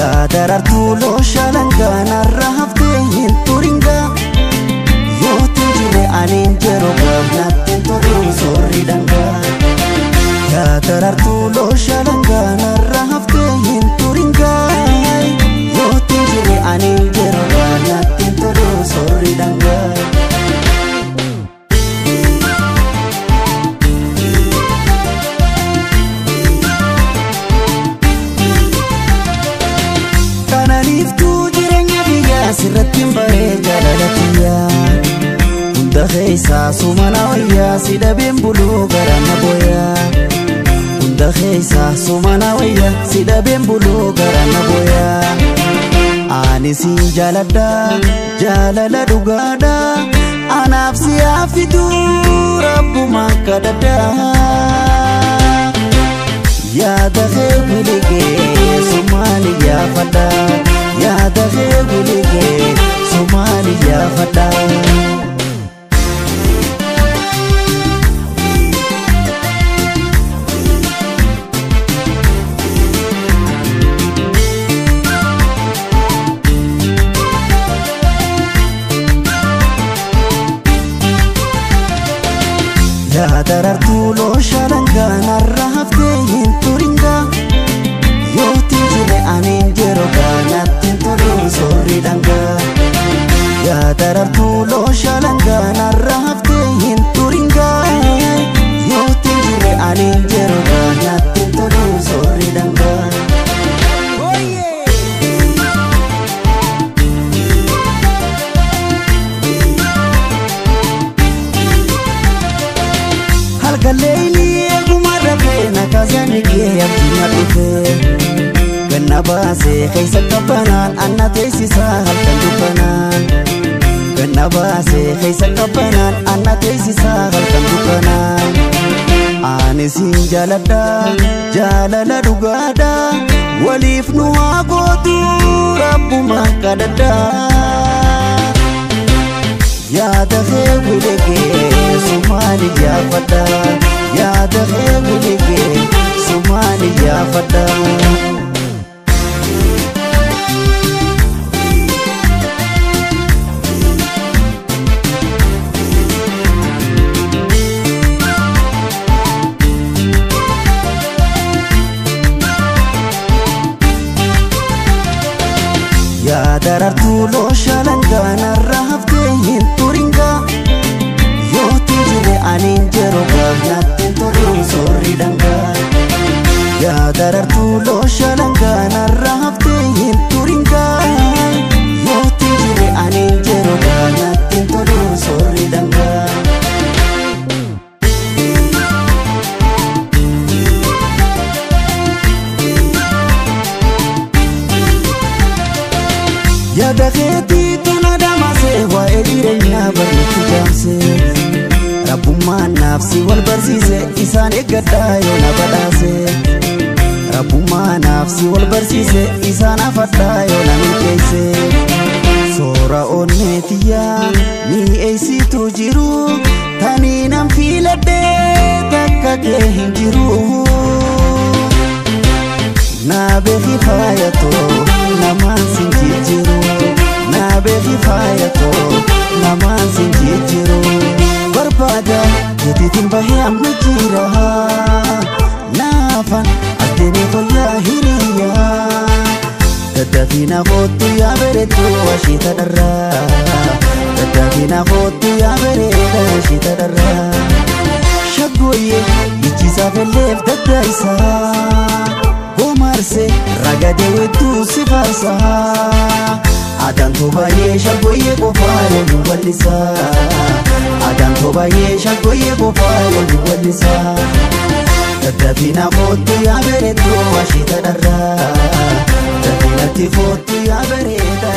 Yaa darartuu looshalangaa narra haftee hin turingaa Yootiin jirre aniin jerogaa natti toluu soorri dhangaa Yaa darartuu looshalangaa narra haftee hin turingaa Yootiin jirre aniin jerogaa natti toluu soorri dhangaa Sirratti baree jaalala kiyyaa Hunda keessaa sumana wayyaa si dhabeen buluu gara na booyaa Hunda keessaa sumana wayyaa si dhabeen buluu gara na booyaa Ani siin jaaladha jaalala dhugaadha anaaf si haffitu rabbumaan kadhadha Yaada kee biligee sumaan iyyaafadha Yaada kee biligee sumaan iyyaafadha Yaa darartuu looshalangaa narra haftee hin turingaa Yootiin jirre aniin jerogaa natti toluu soorri dhangaa Yaa darartuu looshalangaa narra haftee hin turingaa Yootiin jirre aniin jerogaa natti toluu soorri dhangaa Halkan eeguma rafee na kaasanii kee abdii na dhufee Ganna baasee keessa qabbanaan anna teessisaa halkan dukkanaan Ganna baasee keessa qabbanaan anna teessisaa halkan dukkanaan Ani siin jaaladha jaalala dhugaadha waliif nu haa gootu rabbumaan kadhadha Yaada kee biligee sumaan iyyaafadha Yaada kee biligee sumaan iyyaafadha Yaa darartuu looshalangaa narra haftee hin turingaa Yootiin jirre aniin jerogaa natti toluu soorri dhangaa Yaa darartuu looshalangaa narra haftee hin turingaa Yootiin jirre aniin jerogaa natti toluu soorri dhangaa Yaada keetii tona damaasee waa'ee jireenyaa barreetti jaamsee Rabbummaan naaf si wal barsiise isaan eeggadhaa yoo na badhaase Rabbummaan naaf si wal barsiise isaan afadhaa yoo na milkeesse Soora onnee tiyyaa mi'eessitu jiru tanii nan filadhee takka kee hin jiru Na beeki faayatoo namaan sin jijjiiru Na beeki faayatoo namaan sin jijjiiru Barbaada keetiitiin bahee amma jira Naafan as deemee fayyaa hiriyaa Daddafina kootu yaa bareedduu ashiita dharraa Daddafina kootu yaa bareeda ashiita dharraa Shaggooyyee ijjisaa felleef daddaa Gomarse ragadee wedduu si faarsaa Adaan tobaayee shaggooyyee qofaa yommuu bal'isaa Adaan tobaayee shaggooyyee qofaa yommuu bal'isaa Daddafina kootu yaa bareedduu ashiita dharraa Daddafina kootu yaa bareeda